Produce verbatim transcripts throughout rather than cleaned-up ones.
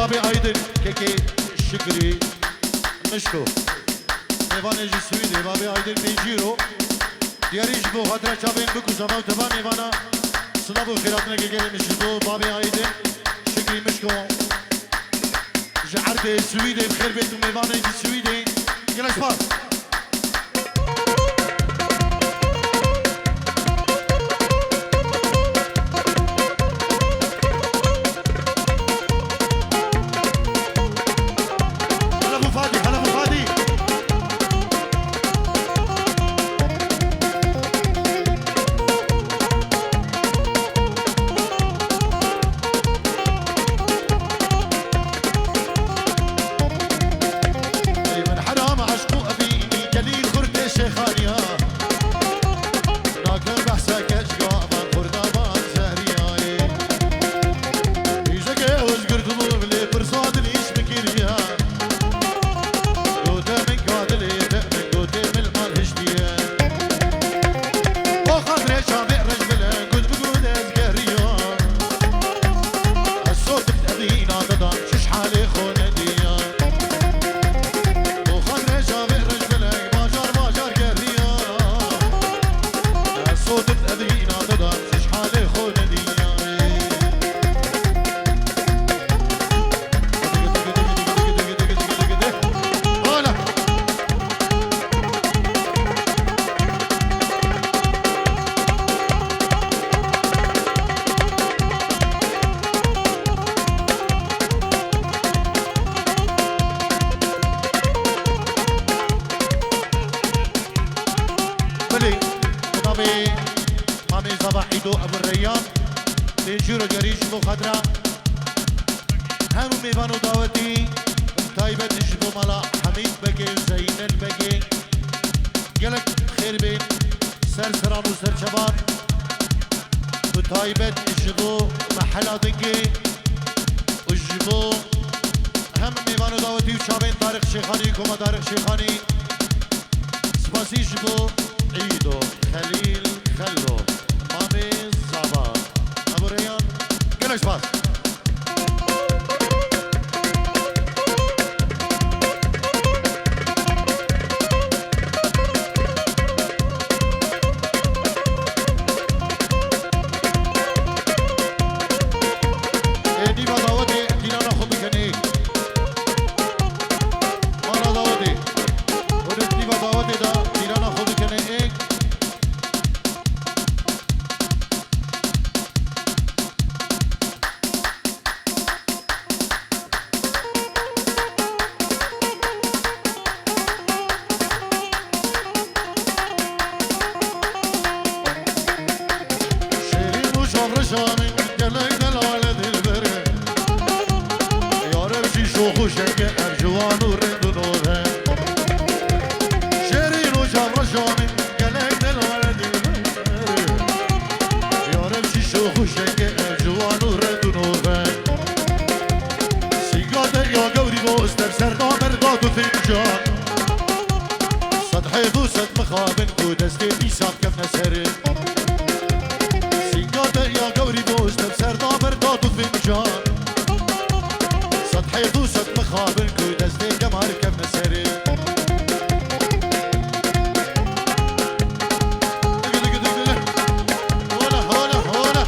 Babê Aydin, kekê Şikrî Mişko. Mêvanê ji Swîdê, babê Aydin pêncî euro. Diyarî ji bo xatira çavên bikû zava û teva mêvana. Silav û xêratineke gelê min ji bo babê Aydin, Şikrî Mişko. Ji erdê Swîdê bi xêr bêt û mêvanê ji Swîdê. Gelek spas. Hela bû Fadî, hela bû Fadî. Ey min heram eşq û evînî gelî xurtê şêxaniya. Nakin behsa keçka van xurda van zehriyayê. Mîzeke Ozgur Dulûv lê pirsa dilîş bikiriya. Gote min ka dilê te min gote min mal hiştiye. O xatirê çavê rejbile gund bi gund ez geriya. Ez sotik evîna didan çiş halê xwe nediya. Bo xatirê çavê rejbile bajar bajar geriya. Ez sotik evîna didan çiş halê xwe nediya. Hala. Belê, bi navê Mamê Zava Îdo Ebu Reyyan, pêncî euro diyarî ji bo xatira hemû mêvan û dawetî, taybet ji bo mala Hemîd Begê û Zeynel Begê. Gelek xêr bên, ser seran û serçevan. Bi taybet ji bo mehela Dingê û ji bo hemî mêvan û dawetî û çavên Tarîq Şêxanî, koma Tarîq Şêxanî. Spasî ji bo Îdo, Xelîl, Xelo, Mamê Zava. Ebu Reyyan, gelek spas. Ê, nîva dawetê dîlana xwe bikenê. Mala dawetê. Hûn ê nîva dawetê de dîlana xwe bikenê. Ê. Şêrîn û çavreşanê gelek delale dilber e. Ya Reb jî şox û şeng e, ev ciwan û rind û nor e. Şêrîn û çavreşanê gelek delale dilber e. Ya Reb jî şox û şeng e, ev ciwan û rind û nor e. Sîngate ya gewrî dost ev serda berda du fincan. Sed hêf û sed mixabin ku destê dîsa bikevne serê. Sîngate ya gewrî dost ev serda berda du fincan. Sed hêf û sed mixabin ku destê kemar kevne serê. Hola, hola, hola.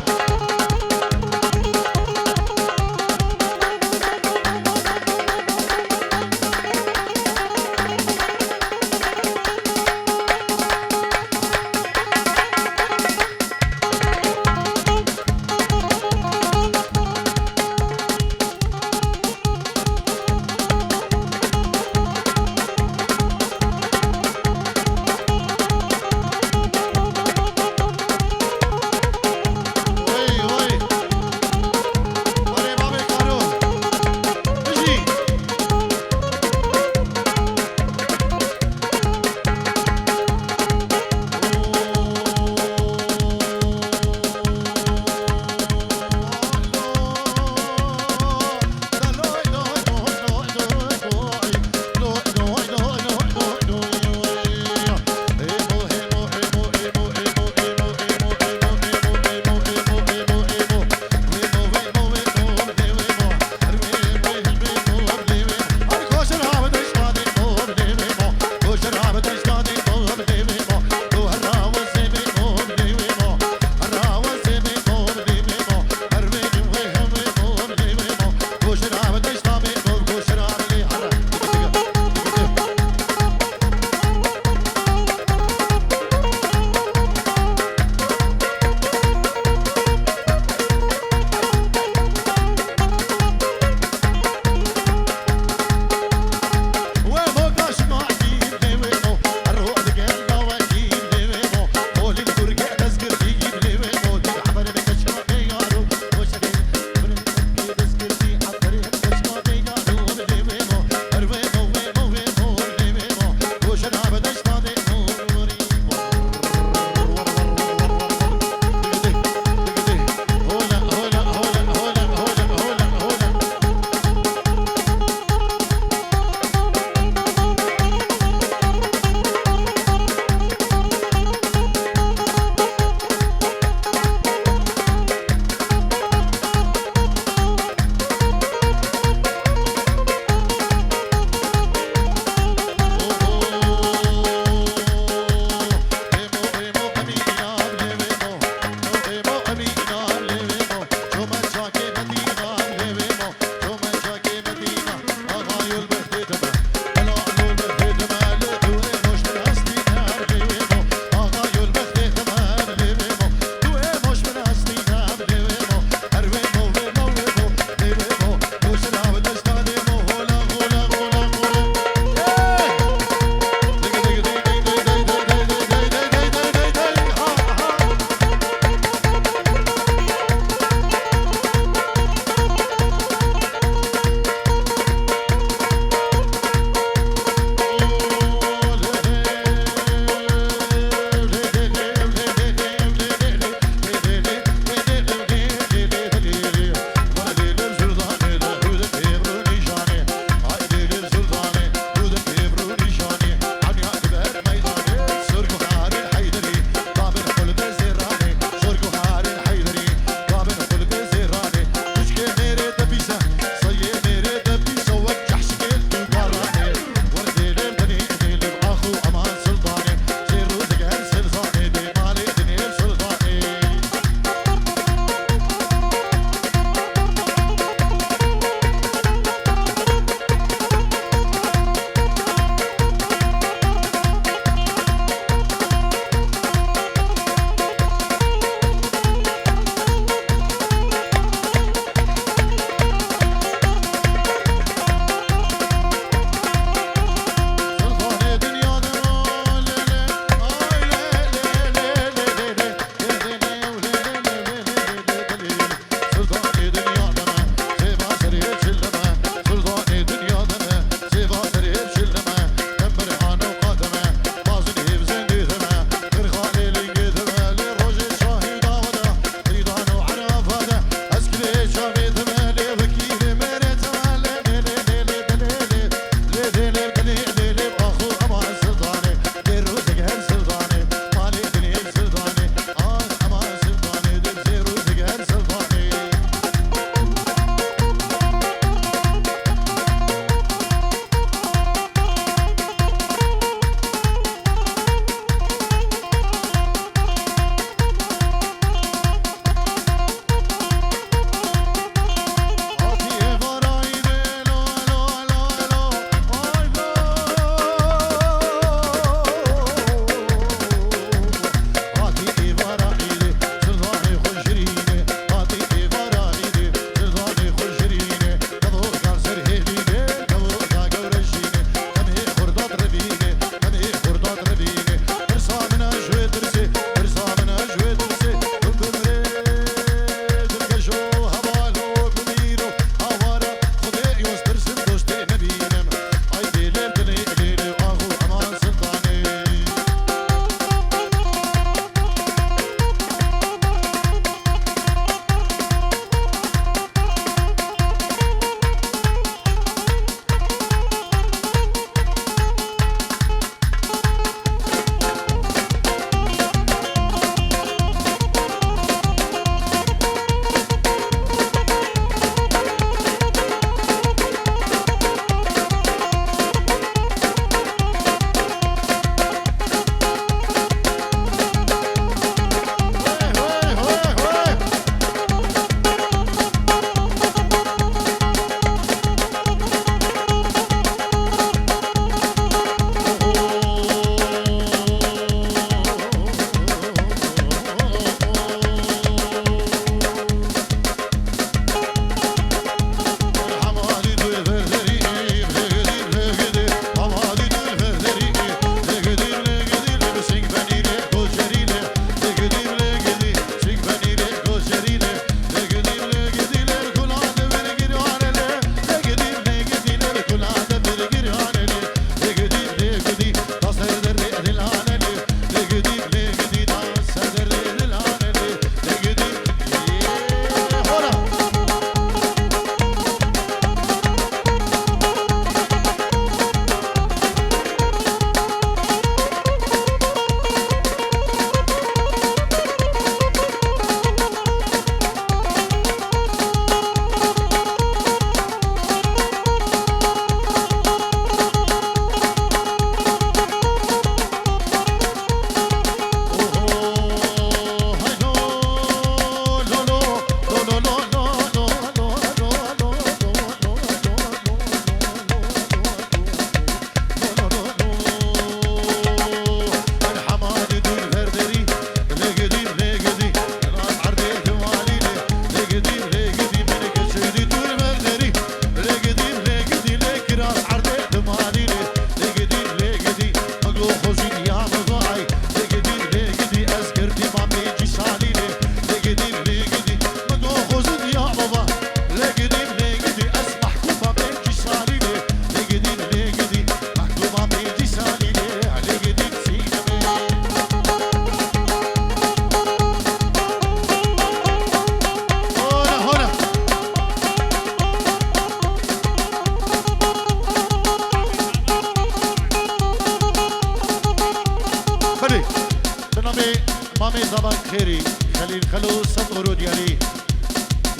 Zava Xêrî, Xelîl Xelo, sed euro diyarî.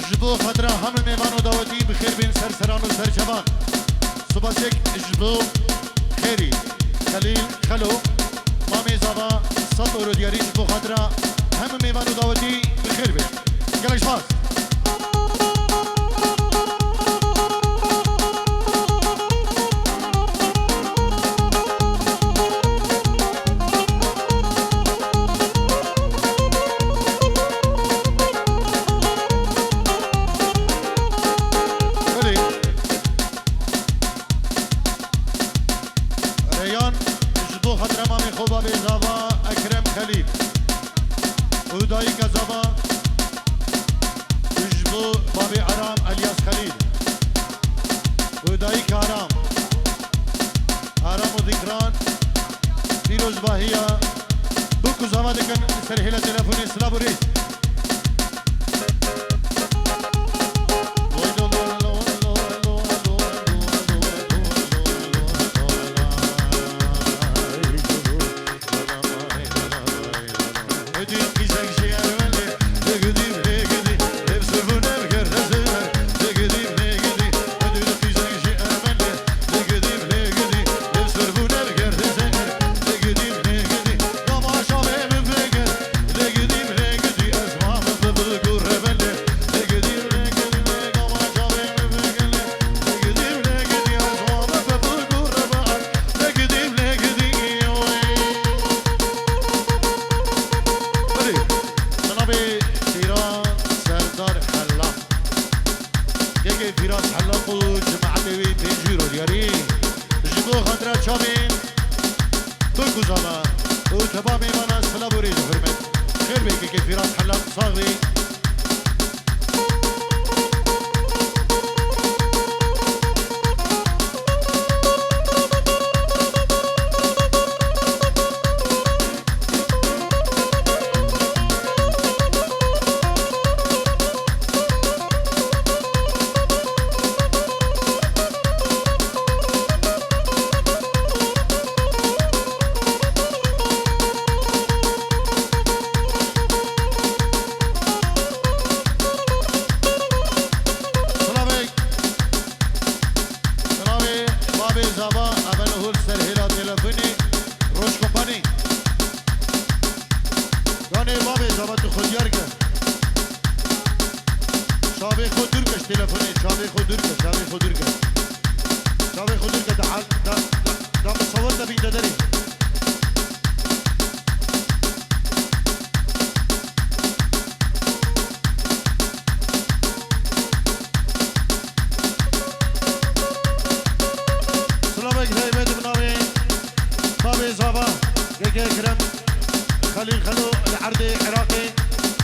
Ji bo xatira hemî mêvan û dawetî bi xêr bên ser seran û ser çavan. Spasek ji bo Xêrî, Xelîl Xelo, mamê Zava, sed euro diyarî ji bo xatira hemî mêvan û dawetî bi xêr bên. Gelek spas. Belê. Reyhan, ji bo xatira mamê xwe babê Zava Ekrem Xelîl û dayika Zava, ji bo babê Aram Elyas Xelîl û dayika Aram, Aram û Dikran, pîrozbahiya bûk û zava dikin ser hêla telefonê. Silav û rêz. Belê, bi navê Fîras Serdar Hellaq. Kekê Fîras Hellaq û cemaetê wî pêncî euro diyarî. Ji bo xatira çavên Bikuzana û teva mêvana silav û rêz û hurmet. Xêr bê kekê Fîras Hellaq, sax bê. Silavek. Silavê babê Zava, ev hol ser hêla telefonê, Roj Kompanî. Yanê babê Zava, tu xwe diyar ke. Çavê xwe dûr ke ji telefonê, çavê xwe dûr ke, çavê xwe dûr ke. Çavê xwe dûr ke, da, da, da, da misawir de bîn de derê. Silavek taybet bi navê babê Zava, Keke Ekrem, Xelîl Xelo li erdê Iraqê,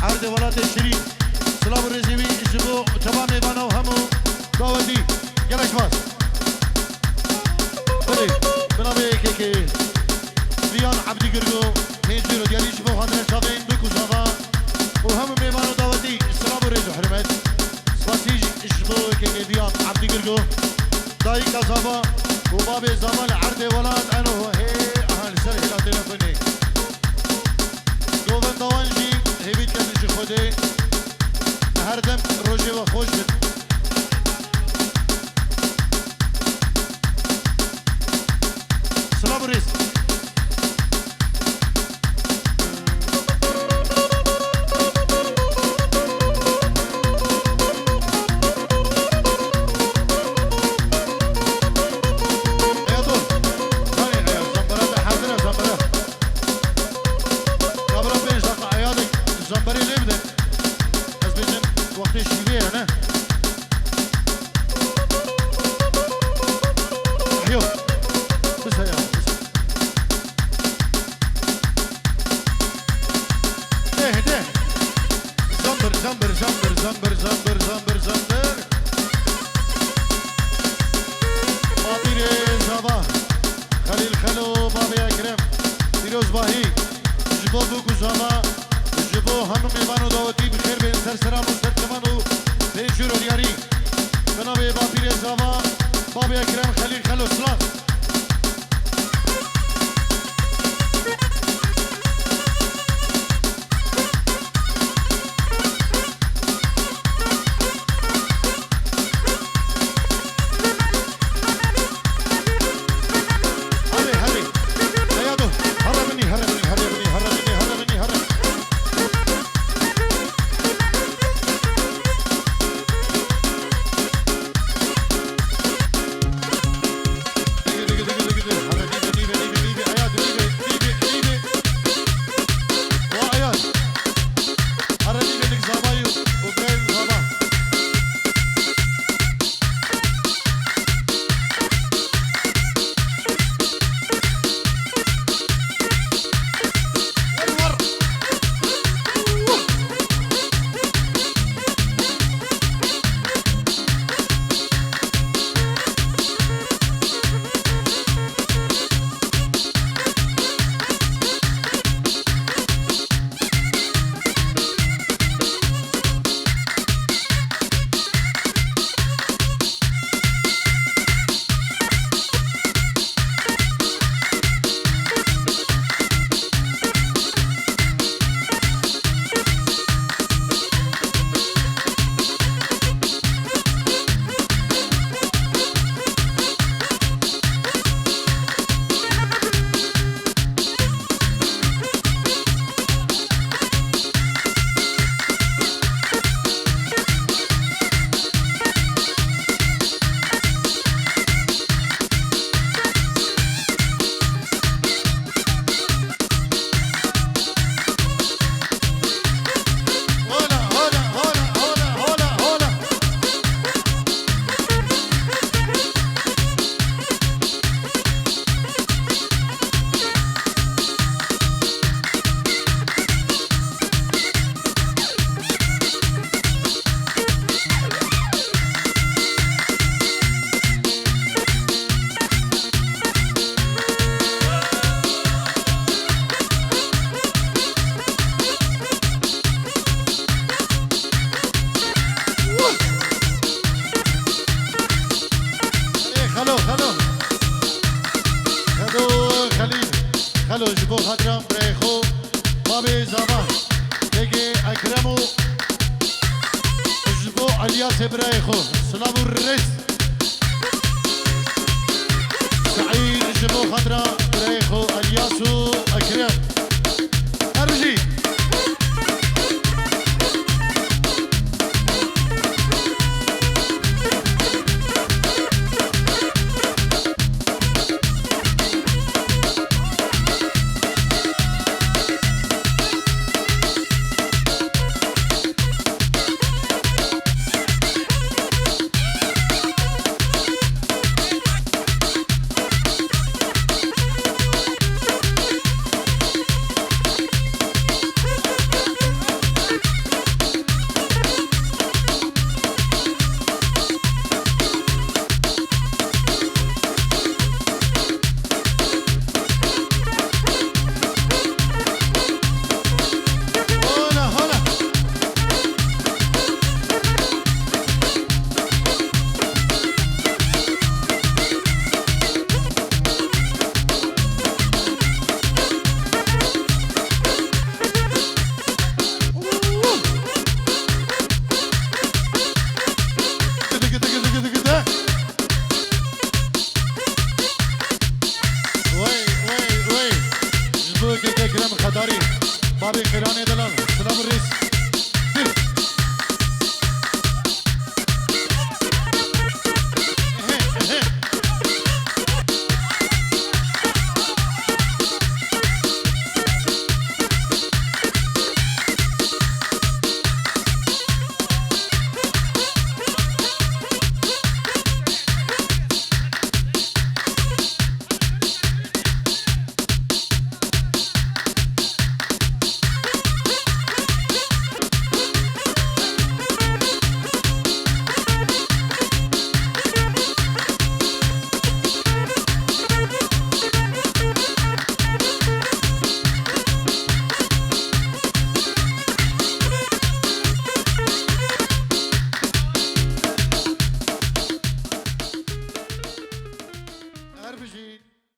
erdê welatê şirîn. Silav û rêzê wî ji bo teva mêvana û hemû dawetî. Gelek spas. Belê, bi navê Keke Viyan Ebdî Girgo, pêncî euro diyarî ji bo xatira çavên Bûk û Zava û hemû mêvan û dawetî, silav û rêz û hurmet. Spasî ji bo Keke Viyan Ebdî Girgo, dayika Zava û babê Zava li erdê welat, eno hê, aha, li ser hêla telefonê. Govenda wan jî hêvî dikin ji Xwedê, her dem rojê we xweş bin. Silav û rêz. Eya dur. Tanê eya, zambara da hazir e, zambara. Kabra pênc deqa eya de zambarê lê bide. Ez bêjim wextê şîvê ye, ne? Yo. Bise ya, bise. De, de. Zambir, zambir, zambir. Babîrê Zava, Xelîl Xelo, babê Ekrem, Pîrozbahî, ji bo Bûk û Zava, ji bo hemû mêvan û dawetî bi xêr bên ser seran û ser çeman û pênc euro diyarî. Bi navê Bapîrê Zava, babê Ekrem, Xelîl Xelo, silav. Xelo, xelo. Xelo, Xelîl. Xelo, ji bo xatira birayê xwe, babê Zava, kekê Ekrem û ji bo Elyasê birayê xwe. Silav û rêz. Seîd ji bo xatira birayê xwe Elyas û Ekrem. Her bijî. Hola, hola. Gide, gide, gide, gide, gide. Wey, wey, wey. Ji bo kekê Kerem Xedarî, babê Qîranê Delal, silav û rêz.